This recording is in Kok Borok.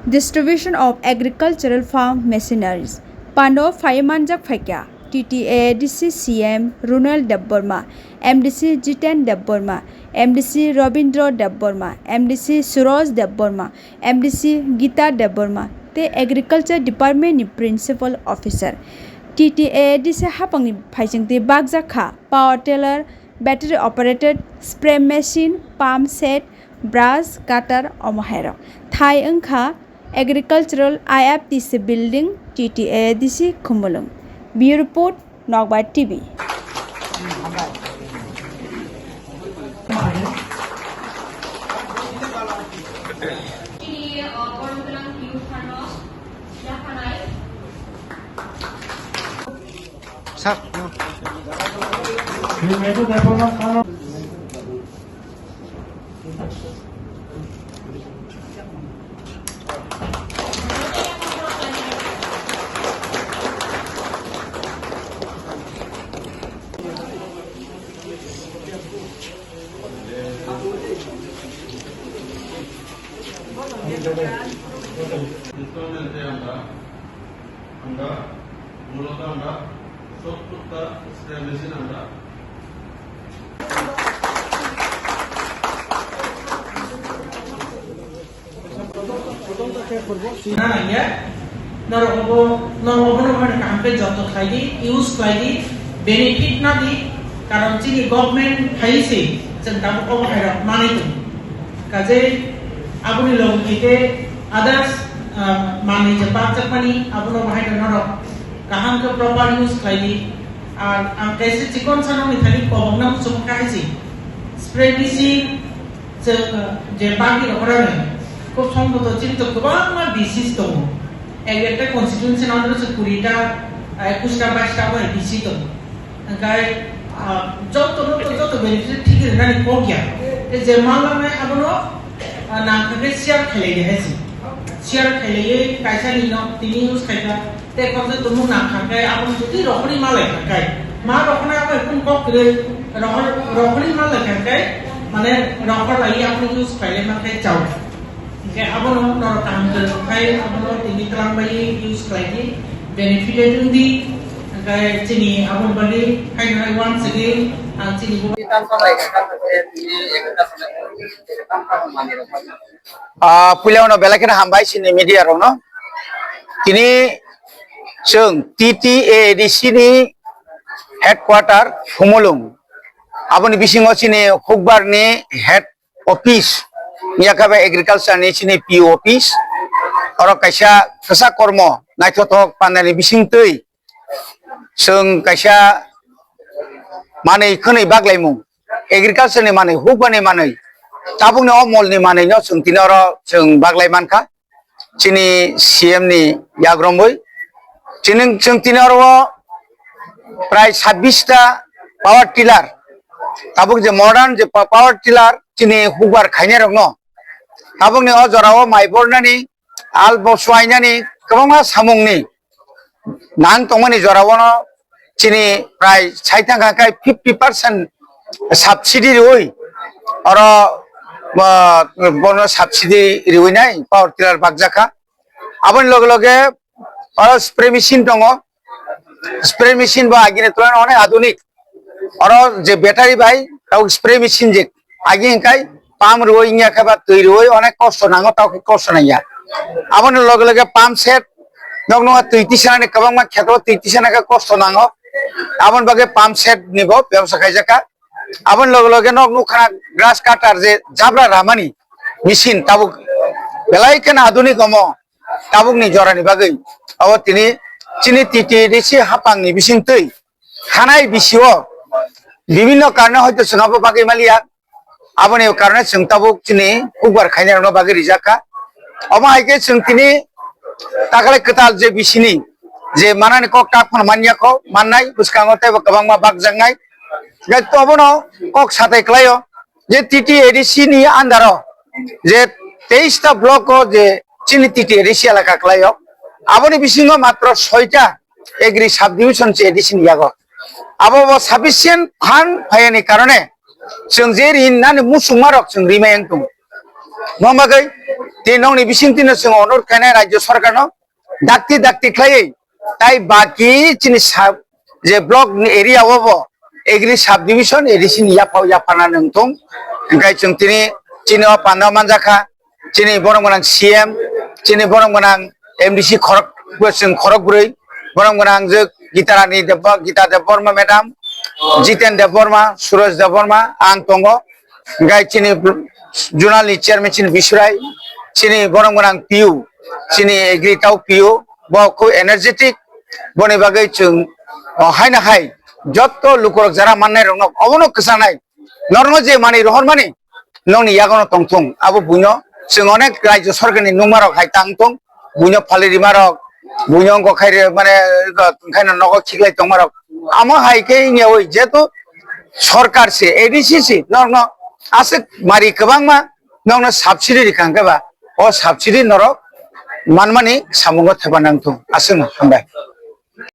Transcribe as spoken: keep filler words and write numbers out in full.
Distribution of agricultural farm machineries. Pando phaimanjak phaikha T T A D C C M Runal Debbarma, M D C Jiten Debbarma, M D C Robindra Debbarma, M D C Suraj Debbarma, M D C Gita Debbarma, tei Agriculture Department ni Principal Officer. T T A D C hapangni phaisingtwi bakjak kha power tiller, battery operated spray machine, pump set, brush, cutter, omo hairok. Thai wngkha Agricultural I F T C Building, T T A D C Khumulwng. Bureau Report, Nokbar T V. Sir, no. Installment-e আমরা, আমরা মূলত আমরা সত্তরটা spray machine আমরা Nang ya, norok obo, norok obono mane kaham khe jotno khlai di, use khlai di, benefit na di, karon chini government phai se, chwng tabuk obo hai rok manwi tongo. Kajei aboni logi khe others, ah, manwi je bakjakmani, abono bahai norok kaham khe proper use khlai di. Ar ang kaisa chikon sanani thani kobokna muchung kha hai se, spray machine, Chwng, uh, je bagwi rok rani, kok song bo to chini to kwbangma disease tongo. Ek ekta constituency no andro se kuri ta, uh, ekush ta, bais ta bo disease tongo. Hingkai, uh, joto no to joto benefit thik rwnani kok ya. Te je mal lanai abono, uh, nang khe share khlai di hai se. Share khlai kaisa ni no tini use khai ta. Tei kok je tumung nang kha khe, abo jodi rohorwi ma lai kha khe, ma rohornai abo ekdum kok kwrwi, rohor-, rohorwi ma lai kha khe, mane rohor lai abo use khlai lai ma khe chao. Hingkhe abono norok kaham kwrwi khai, abono tini twlang bai use khlai di, benefited wng di. Hingkhe chini aboni bagwi hai nai once again, ang chini bo Ah, puila no belai kheno hambai chini media rok no. Tini chwng T T A D C ni headquarter Khumulwng. Aboni bisingo chini Hukbar ni head office, Miyakaba Agriculture ni chini P O office. Oro kaisa kwsa kormo naithothok pandani bisingtwi chwng kaisa manwi khwnwi baglaimung, agriculture ni manwi, hukbar ni manwi, tabuk ni o mol ni manwi no chwng tini oro chwng baglai mankha. Chini C M ni yagromwi chini, chwng tini oro o prai sabbish ta power tiller, tabuk je modern je pa-, power tiller chini hukbar khainai rok no tabuk ni o jora o mai bornani, al bo swainani kwbangma samung ni nang tongmani jora o no chini prai sai thang kha khe fifty percent subsidy riwi oro, ah, bono subsidy riwi nai power tiller bakjak kha. Aboni loge loge oro spray machine tongo, spray machine bo agini tulan onek adunik. Oro je battery bai tau spray machine je agi hingkai pump rwoi wngya khe ba twi rwoi onek kosto nango, tau khe kosto nangya. Aboni loge loge pump set, nok nokha twi tisanani kwbangma khetro twi tisana khe kosto nango. Aboni bagwi pump set ni bo bebosta khaijak kha. Aboni loge loge nok nukha grass cutter je jabra ramani machine tabuk belai kheno adunik omo tabukni jorani bagwi. Abo tini chini T T A D C hapangni bisingtwi thanai bisio bibinno karone hoito chwng abo bagwi maliya. Aboni karone chwng tabuk chini hukbar khainai rokno bagwi rijak kha. Omo hai khe chwng tini takhwlai kwtal je bisini je manani kok tak phano manya kho, mannai bwskango teibo kwbangma bakjaknai. Hingkhe obono kok satai kwlaio je T T A D C ni under o je teis ta block o je chini T T A D C elaka kwlaio, aboni bisingo matro soi ta agri subdivision se A D C ni yago. Abo bo sufficient fund phaiyani karone chwng je ri nani muchungma rok chwng rimai wng tongo. Mo bagwi tei nokni bisingtwino chwng onurot khainai Rajya Sarkarno dakti dakti khlaiwi tai baki chini sa-, je block ni area o bo agri subdivision A D C ni yaphao yaphana nangthung. Hwnkhe chwng tini chini o panda manjakha, chini borom gwnang C M, chini borom gwnang M D C khorok, chwng khorok bwrwi, borom gwnang je Gitarani Debbar-, Gita Debbarma madam, Jiten Debbarma, Suraj Debbarma, ang tongo. Hwnkhe chini zonal ni chairman chini Bisurai, chini borom gwnang P U, chini agri tao P U, bo khub energetic, boni bagwi chwng, o, haino hai jotto lukurok jara mannai rokno obono kwchangnai, norokno je manwi rohormani nokni yagono tongthung, abo buino chwng onek Rajya Sarkarni nungmarok hai tangthung, buino phalwi rimarok, buino wngkok khaire mane, wngkhaino nogo khiklai tongmarok, amo hai khe wngya oi jehetu Sarkar se, A D C se, norokno aswk mari kwbangma nokno subsidy rikha hwnkhe ba, o subsidy norok manmani samungo thepa nangthung. Aswkno hambai.